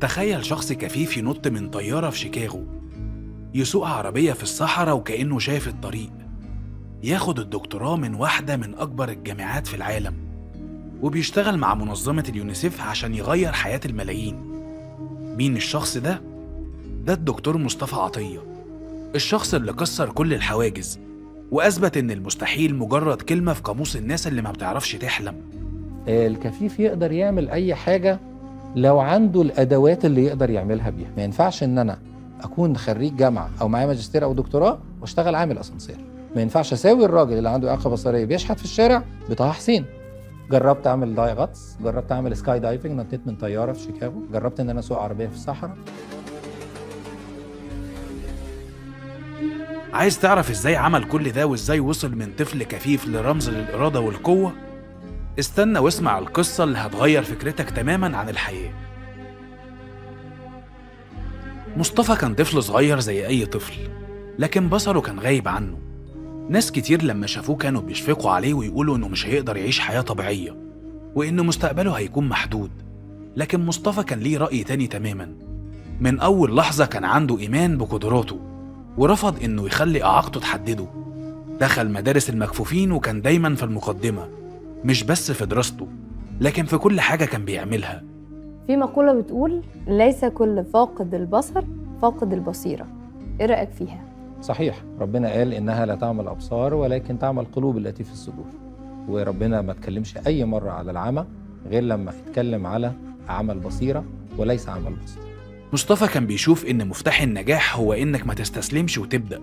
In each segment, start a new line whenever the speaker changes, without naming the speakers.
تخيل شخص كفيف ينط من طيارة في شيكاغو، يسوق عربية في الصحراء وكأنه شايف الطريق، ياخد الدكتوراه من واحدة من أكبر الجامعات في العالم، وبيشتغل مع منظمة اليونيسيف عشان يغير حياة الملايين. مين الشخص ده؟ ده الدكتور مصطفى عطية، الشخص اللي كسر كل الحواجز وأثبت إن المستحيل مجرد كلمة في قاموس الناس اللي ما بتعرفش تحلم.
الكفيف يقدر يعمل أي حاجة لو عنده الأدوات اللي يقدر يعملها بيها. ما ينفعش إن أنا أكون خريج جامعة أو معايا ماجستير أو دكتوراه وأشتغل عامل أسانسير. ما ينفعش أساوي الراجل اللي عنده إعاقة بصرية بيشحت في الشارع بطه حسين. جربت أعمل داي غطس، جربت أعمل skydiving، نطيت من طيارة في شيكاغو، جربت إن أنا أسوق عربية في الصحراء.
عايز تعرف إزاي عمل كل ده وإزاي وصل من طفل كفيف لرمز للإرادة والقوة؟ استنى واسمع القصة اللي هتغير فكرتك تماما عن الحياة. مصطفى كان طفل صغير زي أي طفل، لكن بصره كان غايب عنه. ناس كتير لما شافوه كانوا بيشفقوا عليه ويقولوا إنه مش هيقدر يعيش حياة طبيعية وإن مستقبله هيكون محدود. لكن مصطفى كان ليه رأي تاني تماما. من أول لحظة كان عنده إيمان بقدراته ورفض إنه يخلي إعاقته تحدده. دخل مدارس المكفوفين وكان دايما في المقدمة، مش بس في دراسته لكن في كل حاجة كان بيعملها.
في مقولة بتقول ليس كل فاقد البصر فاقد البصيرة، إيه رأيك فيها؟
صحيح، ربنا قال إنها لا تعمى الأبصار ولكن تعمى القلوب التي في الصدور. وربنا ما اتكلمش أي مرة على العمى غير لما اتكلم على عمى البصيرة وليس عمى البصر.
مصطفى كان بيشوف إن مفتاح النجاح هو إنك ما تستسلمش وتبدأ،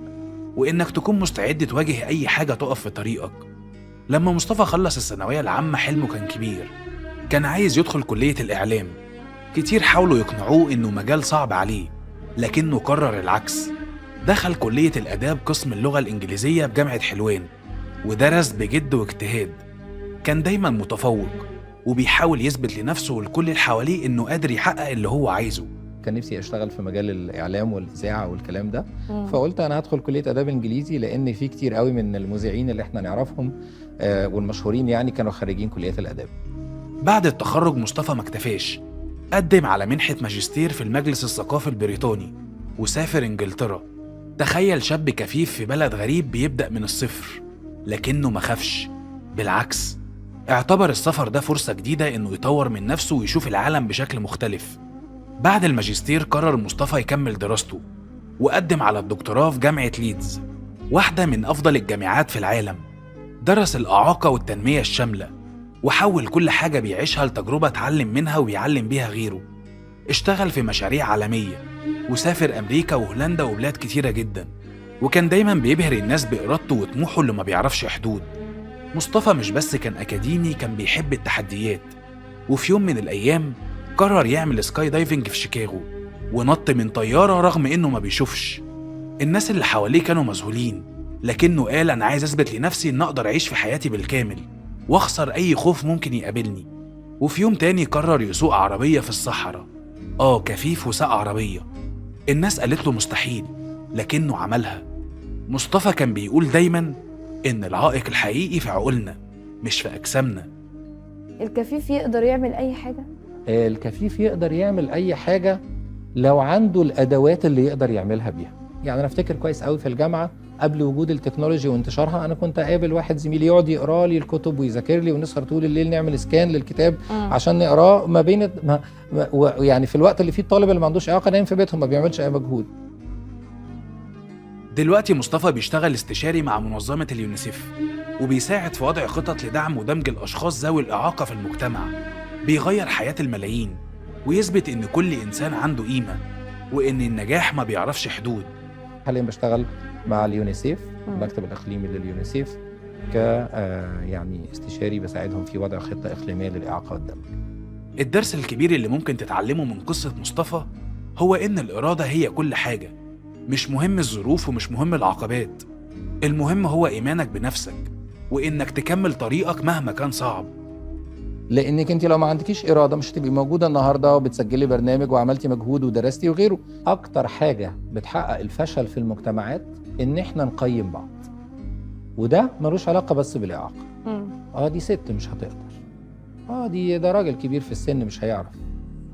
وإنك تكون مستعد تواجه أي حاجة تقف في طريقك. لما مصطفى خلص الثانوية العامة حلمه كان كبير، كان عايز يدخل كلية الإعلام. كتير حاولوا يقنعوه إنه مجال صعب عليه، لكنه قرر العكس. دخل كلية الآداب قسم اللغة الإنجليزية بجامعة حلوان، ودرس بجد واجتهاد. كان دايما متفوق وبيحاول يثبت لنفسه ولكل اللي حواليه إنه قادر يحقق اللي هو عايزه.
كان نفسي أشتغل في مجال الإعلام والإذاعة والكلام ده، فقلت أنا هدخل كلية آداب إنجليزي لأن في كتير قوي من المذيعين اللي احنا نعرفهم والمشهورين يعني كانوا خريجين كلية الآداب.
بعد التخرج مصطفى ما اكتفاش، قدم على منحة ماجستير في المجلس الثقافي البريطاني وسافر إنجلترا. تخيل شاب كفيف في بلد غريب بيبدأ من الصفر، لكنه ما خافش، بالعكس اعتبر السفر ده فرصة جديدة إنه يطور من نفسه ويشوف العالم بشكل مختلف. بعد الماجستير قرر مصطفى يكمل دراسته وقدم على الدكتوراه في جامعة ليدز، واحدة من أفضل الجامعات في العالم. درس الإعاقة والتنمية الشاملة وحول كل حاجة بيعيشها لتجربة اتعلم منها ويعلم بيها غيره. اشتغل في مشاريع عالمية وسافر أمريكا وهولندا وبلاد كتيرة جدا، وكان دايما بيبهر الناس بإرادته وطموحه اللي ما بيعرفش حدود. مصطفى مش بس كان أكاديمي، كان بيحب التحديات. وفي يوم من الأيام قرر يعمل skydiving في شيكاغو ونط من طيارة رغم إنه ما بيشوفش. الناس اللي حواليه كانوا مذهولين، لكنه قال أنا عايز أثبت لنفسي إن أقدر أعيش في حياتي بالكامل وأخسر أي خوف ممكن يقابلني. وفي يوم تاني قرر يسوق عربية في الصحراء. كفيف وساق عربية. الناس قالت له مستحيل، لكنه عملها. مصطفى كان بيقول دايما إن العائق الحقيقي في عقولنا مش في أجسامنا.
الكفيف يقدر يعمل أي حاجة؟
الكفيف يقدر يعمل أي حاجة لو عنده الأدوات اللي يقدر يعملها بيها. يعني أنا أفتكر كويس قوي في الجامعة قبل وجود ال technology وانتشارها، أنا كنت أقابل واحد زميلي يقعد يقرأ لي الكتب ويذاكر لي، ونسهر طول الليل نعمل scan للكتاب عشان نقراه ما بين يعني في الوقت اللي فيه الطالب اللي ما عندوش إعاقة نايم في بيتهم ما بيعملش أي مجهود.
دلوقتي مصطفى بيشتغل استشاري مع منظمة اليونيسيف، وبيساعد في وضع خطط لدعم ودمج الأشخاص ذوي الإعاقة في المجتمع. بيغير حياة الملايين ويثبت إن كل إنسان عنده قيمة وإن النجاح ما بيعرفش حدود.
حاليا بشتغل مع اليونيسيف، المكتب الإقليمي لليونيسيف، ك يعني استشاري بساعدهم في وضع خطة إقليمية للإعاقة والدمج.
الدرس الكبير اللي ممكن تتعلمه من قصة مصطفى هو إن الإرادة هي كل حاجة. مش مهم الظروف ومش مهم العقبات، المهم هو إيمانك بنفسك وإنك تكمل طريقك مهما كان صعب.
لانك انت لو ما عندكيش اراده مش هتبقي موجودة النهارده وبتسجلي برنامج وعملتي مجهود ودرستي وغيره. اكتر حاجة بتحقق الفشل في المجتمعات ان احنا نقيم بعض، وده ملوش علاقة بس بالاعاقه. دي ست مش هتقدر، دي ده راجل كبير في السن مش هيعرف.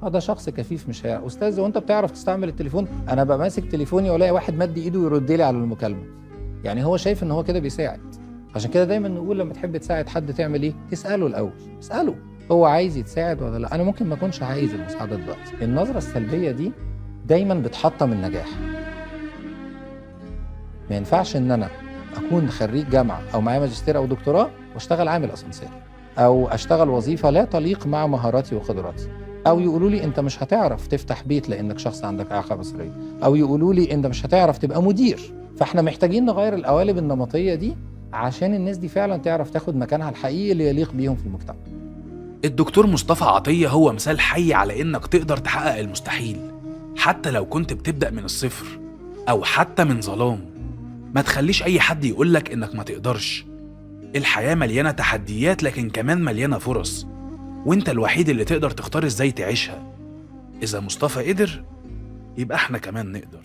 اه ده شخص كفيف مش هيعرف. استاذ وانت بتعرف تستعمل التليفون؟ انا بقى ماسك تليفوني والاقي واحد مد ايده ويرد لي على المكالمة. يعني هو شايف ان هو كده بيساعد. عشان كده دايما نقول لما تحب تساعد حد تعمل ايه؟ تساله الاول، اساله هو عايز يتساعد ولا لا. انا ممكن ما اكونش عايز المساعدة دلوقتي. النظرة السلبية دي دايما بتحطم النجاح. ما ينفعش ان انا اكون خريج جامعه او معايا ماجستير او دكتوراه واشتغل عامل اسانسير، او اشتغل وظيفة لا تليق مع مهاراتي وقدراتي، او يقولوا لي انت مش هتعرف تفتح بيت لانك شخص عندك اعاقه بصريه، او يقولوا لي انت مش هتعرف تبقى مدير. فاحنا محتاجين نغير القوالب النمطية دي عشان الناس دي فعلا تعرف تاخد مكانها الحقيقي اللي يليق بيهم في المجتمع.
الدكتور مصطفى عطية هو مثال حي على إنك تقدر تحقق المستحيل حتى لو كنت بتبدأ من الصفر أو حتى من ظلام. ما تخليش أي حد يقولك إنك ما تقدرش. الحياة مليانة تحديات لكن كمان مليانة فرص، وإنت الوحيد اللي تقدر تختار إزاي تعيشها. إذا مصطفى قدر يبقى إحنا كمان نقدر.